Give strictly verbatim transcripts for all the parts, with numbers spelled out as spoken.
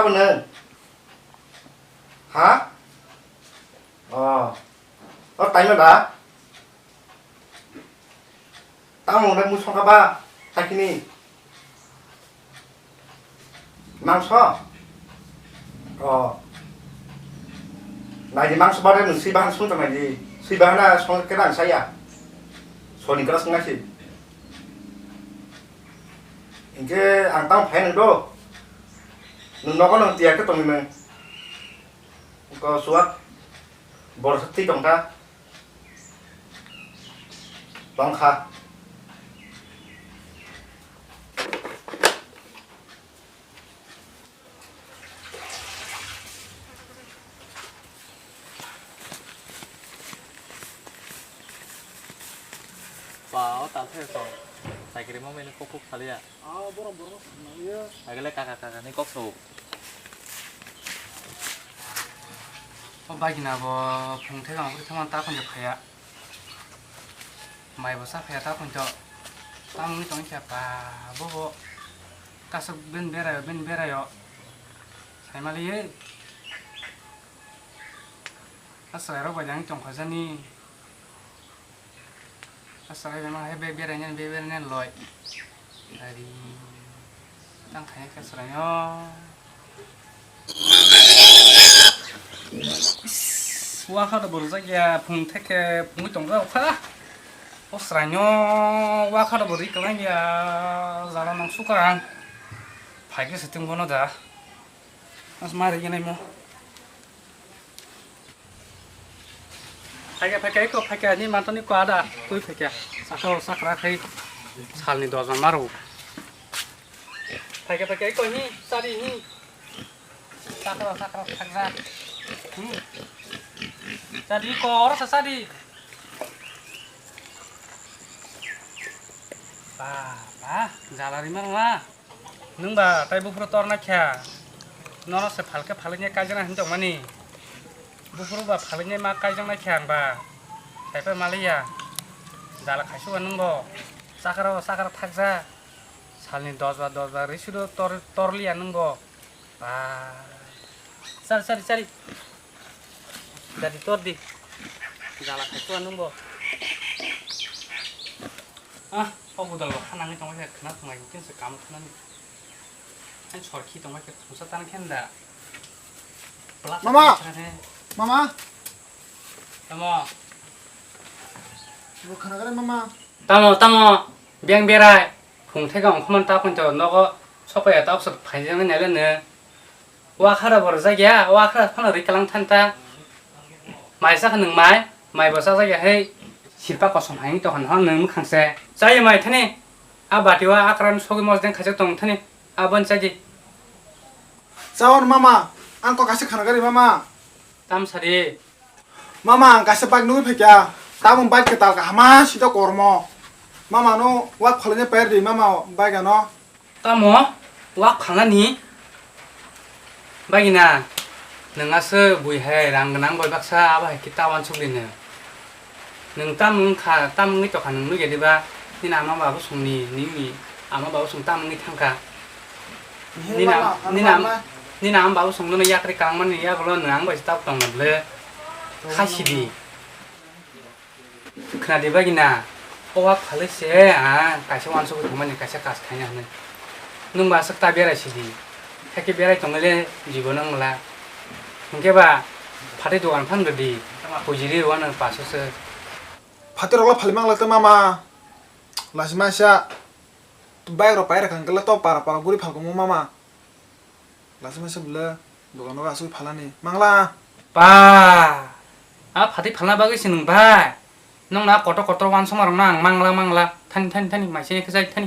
Abo nwng? Ha? O. O taima da? Tamo hwnwi mui songkha ba? Takini? Mangso? O. Naidi mangso bare nwng swi bahan sung tong naidi. Swi bahan na song khe nang saya. Soni klas ngai si. Hinkhe ang tamo phai nang do. Nwng nogo nwng tiyar khe tongwi nwng. Ko suwak. Bor twi tong kha. Tong kha. Ba, o tal thai tong. Cycle mo mene kok kok saliya. Ah, borok borok no ye. Agile kaka kaka ni kok so. O bagina bo phung thai tong, phung thai tong ta phung phaya. Mai bo sa phaya ta phung to. Tamo wngwi tong kha ba bo bo. Kasuk ben berayo, ben berayo. Sai mali ye. Asai rok bai jang tong kha jani. Asai jama hai be berai nani, be berai nani loi. Ari tang khai kha srai no. Wa kha da bor jak ya phung theke phung tong jak kha. O srai no wa kha da bor ri klang ya jala nang sukha ang. Phai khe se ting bono da. As mari gini mo. Phaikha, phaikha, eko phaikha, ni mantani ko ada, twi phaikha. Sakha, sakra khai, salni dosma maru. Phaikha, phaikha, eko hi, sari hi. Sakra, sakra, sakra. Hmm. Sari ko, oro sa sari. Ba, ba, jala ri mano ma. Nwng ba tai buphuru torna kha. Nono se phalke phalnai kaijaknai hinwi tongmani. Buphuru ba phalnai ma kaijaknai kha ang ba. Kaipa maliya. Jala khaisukha nwng bo. Chakra o chakra thakjak. Salni dos ba dos ba risudo tor, torliya nwng bo. Ba. Sari, sari, sari. Jadi tor di. Jala khaisukha nwng bo. Ah, o budal bo hanangwi tongma khe khna thwnglai, hwnkhe se kam thwnani. Ani sor khi tongma khe thungsa tan khe nda. Mama! Mama! Tamo. Bo khna gare mama. Tamo, tamo. Beng berai. Phung theka ongkhormani ta phunto nogo sopaiya ta opsot phaijaknai nailano. Wakhara bo rwjak ya, wakhara phano rwi kalang thani ta. Mai chakha nwng mai, mai bo chajak ya hai. Silpa kosom hai wngwi tongkha nwng mwkhang se. Chaya mai thani. A bati o akran sogwi mosdeng khaijak tong thani. Aboni chadi. Chawan mama, ang kok kaisa khana gari mama. Tam sadi. Mama, ang kaisa bike nugwi phaikha. Tabuk bike kwtal kaham sida kormo. Mama no wak phalnai pair di mama bike ano. Tamo wak phalnani? Bagina, nwng aswk bui hai rang gwnang bai baksa abo hai khe ta uansuk di nwng. Nwng tamo wngkha, tamo wngwi tongkha nwng nugya diba? Nini ama babu songni, nini ama babu song tamo wngwi thangkha? Nini am-, nini am-, nini ama babu song nono yakri kwlangmani yagulo nwng ang bai se tabuk tongna bwle. Khasi di. Khna di bagina, o wak phalwi se, ah, kaisa uansugwi thangmani kaisa kas khaina hwnwi. Nwng ba aswk ta berai sidi. Hakhe berai tongwi le jibono wngla. Hinkhe ba phatwi dogan phang rwdi. Hujiri rwano paso se. Phatwi rokla phali mangla tei mama. Lasi masa. Bike rok pai rwkha hwnkhe to para para guri phalkha mama. Lasi masa bwle dogan o asugwi phalnani mangla. Pa, a phatwi phalna bagwi se nwng bai. Nwng na kotor kotor uansukma rok no ang mangla mangla. Thani thani thani maise khe jai thani.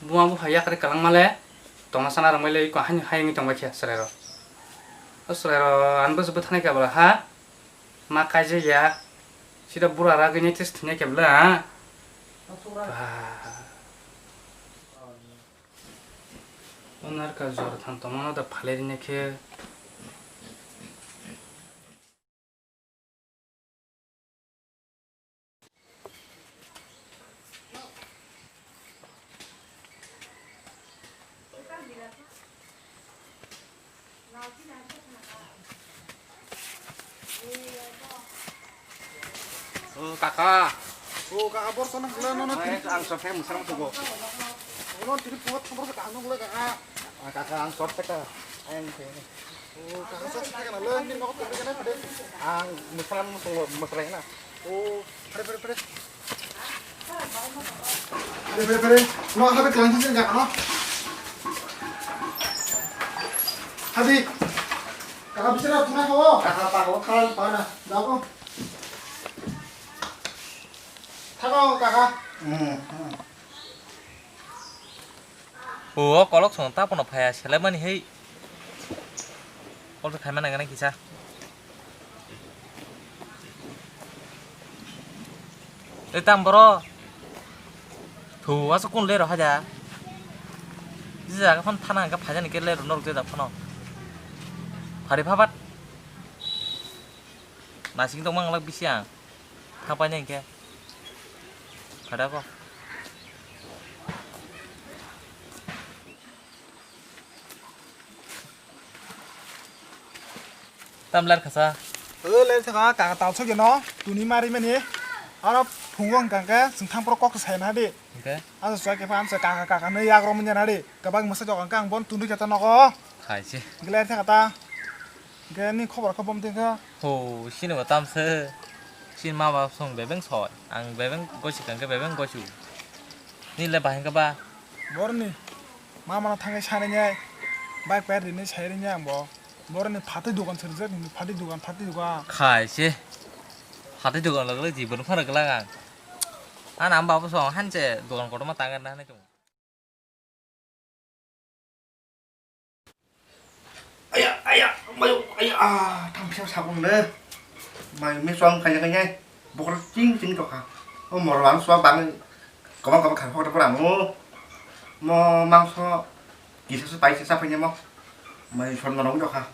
Buma bupha yakri kwlangma le. Tongna sana rwngmai le iko hani hai wngwi tongbai khe chwrai rok. O chwrai rok ani bwswk bwthanai khe bwla ha. Ma kaijak ya. Sida bura ragwi nai test thwngya khe bwla ha. Ba. O narwkha jora than tongmano da phalwi rwna khe. O kaka. O kaka, borsa nang kula nono. Ang sor khe musang tugo. Nono tiri pungo thangro kaka nang kula kaka. Kaka, ang sor khe ta. Ang khe. O kaka, sor khe na le, ni nogo kaka na pade. Ang musang tugo, musang na. O, pade, pade, pade. Pade, pade, pade. No, habe kelang sini kaka no. Habe. Kaka, bicara tuna kau. Kaka, pa kau kan. Pa na, jago. Thango kaka. Hmm, hmm. O, o kolok song ta pono phaya, selai mani hei. Kolok khai mana gana kisa. E tam boro. Thu, asa kun le ro haja. Jisa ka phon thana ka phaja ni ke le ro norok je da phono. Phari phabat. Nasing tong mang lak bisi ang. Thapai nai hingke. Kada ko. Tam ler khasa. O ler thaka kaka tal sokya no tuni mari mani. Aro phungo hingka hingke singthang pro kok sai na di. Hingke. Asa soi ke phan sa kaka kaka no yak ro manya na di. Kabang masa jok hingke ang bon tuni kata nogo. Khai se. Hingke ler thaka ta. Hingke ni khobor khe bom tengkha. Ho, sini bo tamse. Sini ma ba song bebeng soi. Ang bebeng gosi kangke bebeng gosu. Ni le bahai khe ba. Borni. Mama no thangwi sanai nyai. Bike pair rini sai rini ang bo. Borni phatwi dukan sirjak ni phatwi dukan phatwi dukan. Khai se. Phatwi dukan lagla jibon phara glak ang. Ana am babu song hanse dukan kotorma tangar na hanai tong. Aya, aya, mayo, aya, ah, thang pisa sabung le. Mai me suang kanya kanya. Bokol ching ching tokha. O moro ang suang bang. Kobang kobang khan hokta pura mo. Mo mangso kisa se pai se sa phanya mo. Mai son mo nong tokha.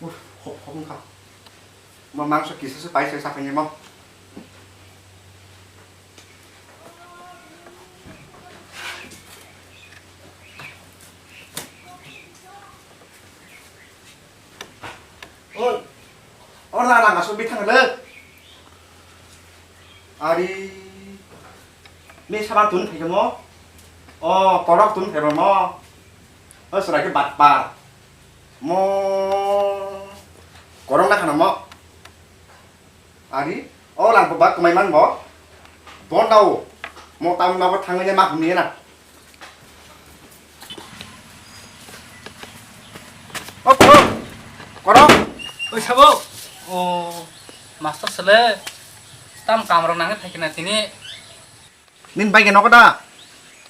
Uf, hop, hop wngkha. Mo mangso kisa se pai se sa phanya mo. Oi, oro na rang asuk bithang le. Ari, me saban tun phaikha mo? O, torok tun phaiba mo? O, chwrai khe batpar. Mo, korok na khana mo? Ari, o lang bo bak kwmai man bo? Bo dao. Mo tam nogo thangwi ma hwnwi na. O, korok. Korok. Oi, sabo. O, master sele. Tam kamrok nangwi phaikha na tini. Nini bai khe nogo da?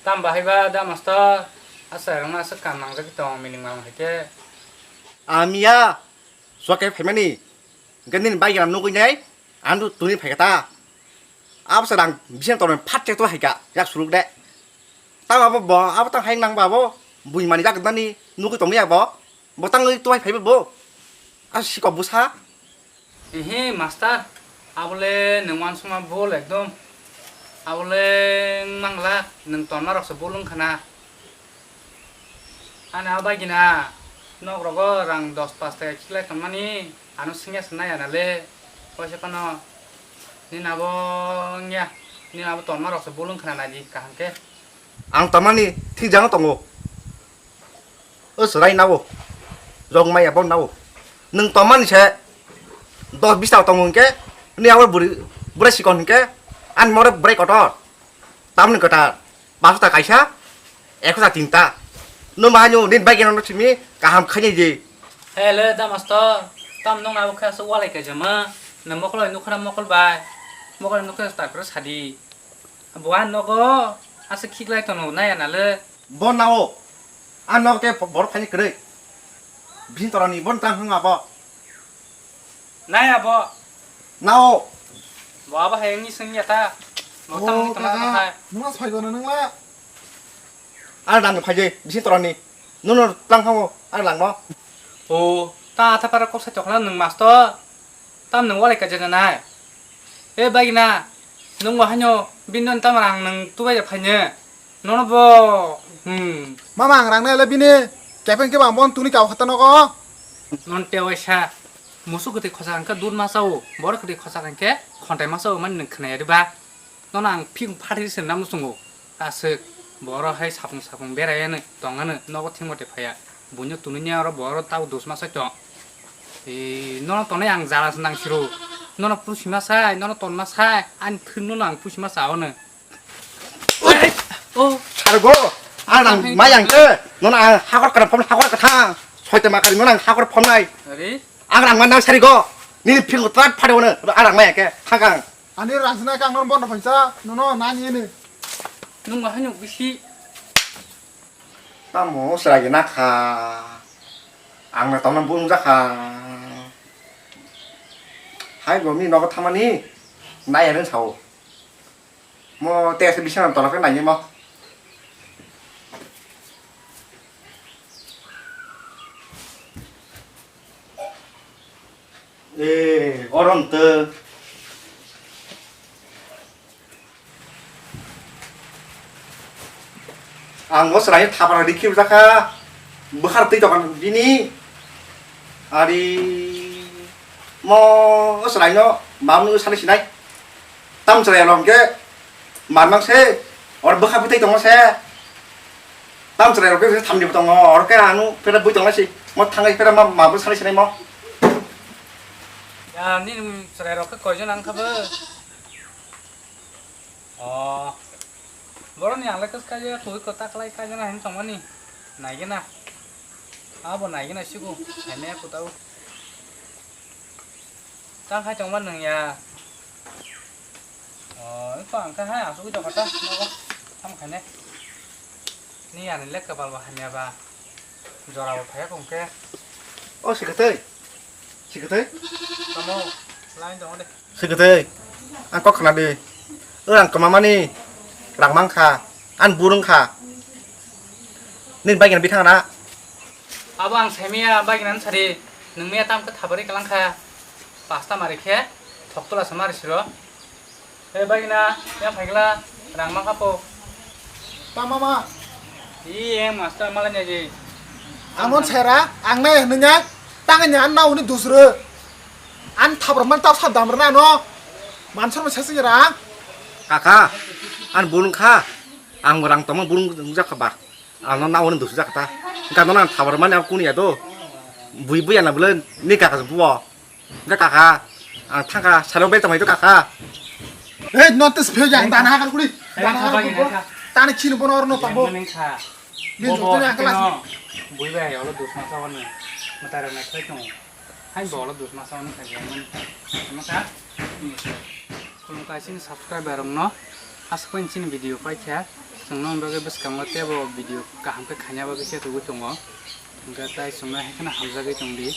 Tam bahai ba da master. Asa rang asa kam nangjak tong mining mang hai khe. Amiya. Suak khe phaimani. Hingke nini bai khe nugui nai. Ang tuni phaikha ta. Abo se rang bising tormani phat chek to hai kha, yak suruk de. Tamo abo bo, abo tang hai nang ba bo, bui mani jak nani nugui tongya bo. Bo tangwi tuwai phaibo bo. A sikok bwsa. Ehe, master, abole nwng wansukma bol ekdom. Abole wng mangla, nwng tonma rokse bol wngkha na. Ani abo bai gina, nok rogo rang dos pas taka khiklai tongmani, ano swngya se nai anale, waisa phano, nini abo wngya, nini abo tonma rokse bol wngkha na naidi kaham khe. Ang tamani thik jagao tongo. O chwrai nabo. Jok maya bo nabo. Nwng tomani se dos bis ta tongo hwnkhe, nini abo bwrwi, bwrwi sikon hwnkhe, ani more bwrwi kotor. Tamoni kwtal. Paso ta kaisa, ekso ta tinta. Nwng bahai nw nini bai gana simi kaham khainai je. Hele da master, tam nwng abo khe aswk walai kaijama. Nwng mokol bai nukha na mokol bai. Mokol bai nukha ta kwrwi sadi. Bo ang nogo aswk khiklai tono nai anale. Bo nao. Ang nogo khe borok phaini kwrwi. Bising torani bo tang hwnga bo. Nai abo. Nao. Bo abo hai wngni swngya ta. Bo tang wngni tongma kaka, hai. Nwng soi gano nwng la. Ang dang phai je, bising torani. Nono tang khango, ang langno. O, ta atha para kok sai tokla nwng master. Tam nwng walai kaijak nai. E bagina, nwng bo haino bini tam rang nwng tubai ya phaine. Nono bo, hmm. Mama ang rang nai le bini, kepeng keba ang bon tuni kau khata nogo. Non te waisa. Musuk kwtwi khochak hwnkhe dud ma chao, borok kwtwi khochak hwnkhe khonthai ma chao mani nwng khwnaya diba? Nono ang phiyung phatri se namo chwngo. Aswk, boro hai sapung sapung berayano tongano nogo thengmate phaiya. Buino tunui nya oro boro tabo dusma sai tong. E, nono tonai ang jala se nang siro. Nono pusima sai, nono tonma sai, ani thwino nono ang pusima sao no. Oh, Sargo, ang rang mai ang te, nono ang hakor kwthang phom, hakor kwthang. Soite ma kari nono ang hakor phomnai. Are? Ang rang ma nang Sarigo. Nini phiyung trat phade wono, ang rang mai ang ke, hakang. Ani rang sina kang non bono phaisa, nono nani ini. Nung ma hanyok bisi. Tamo chwraigwi nakha. Ang na tongna bung jakha. Hai bo ni nogo thamani. Nai aren sao. Mo te se bisana tola khe nai mo. Eh, orom te. Ang bo chwrai thapra rikhi jakha. Bwkhar twi tokha bini. Ari mo chwrai no mam nu sani sinai. Tam chwrai rok ke mar mang se. Or bwkha bwtwi tongo se. Tam chwrai rok ke thamni bo tongo. Or ke anu pera bui tongo si. Mo thangai pera ma ma bo sani sinai mo. Ya, nini chwrai rok khe koijon ang kha bo? Oh. Boroni ang le kwskai je, twi kwta kwlai kaijana hin tongmani. Naigena. Abo naigena sigo. Haimaya kwtao. Tang khai tongma nung ya. Oh, iko ang khe hai asugwi tongkha ta, nogo. Tamo khainai. Ni ani le kwpal bo hamya ba. Jora bo phaiya kong khe. O sikhatai. Sikhatai. Tamo, line tongo de. Sikhatai. Ang kok khna di. O ang kwmamani rang mang kha. Ang burung kha. Nini bagina bithang na. Abo ang saimaya bagina sari. Nung maya tam khe thabari kalang kha. Pasta mari khe. Thok tola sa mari siro. He bagina, ya phaikla, rang ma khapo. Tama ma. Iye, master malai nai je. Amon sera, ang nai hwnwi nya, tangni an nauni dusre. An thabra man tau sab damra na no. Mansor ma sesing rang. Kaka, an burung kha. Ang rang tongma burung jak kha ba. Ano nauni dusjak ta. Gano nang thabar mani ang kuni ya do. Bui bui ana bule ni kaka se buo. Ga kaka. Ang thangka salo bel tamai do kaka. Hey, notice phe jang dana hakal kuli. Dana hakal kuli. Tani chini bono orno tabo. Bin jotoni hakal asi. Bui bai olo dusma sa wani. Matara na khai tong. Hai bolo dusma sa wani khai mani. Masa. Khulumkha chini subscriber rokno, aswk bai chini video paikha, chwng nokni bagwi bwskango teibo video kaham khe khaina bagwi se tugwi tongo, hwnkhe tai chwngno hai kheno hamjagwi tongdi.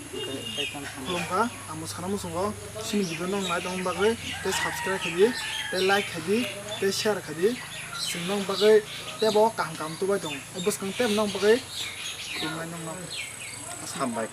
Hwnkhe tai tamo. Khulumkha, ang bo sana muchungo chini video no nai tongma bagwi tei subscribe khaidi, tei like khaidi, tei share khaidi, chwng nokni bagwi teibo kaham kaham tubai tongo, o bwskang teibo nokni bagwi khulumnai nokno. Hambai.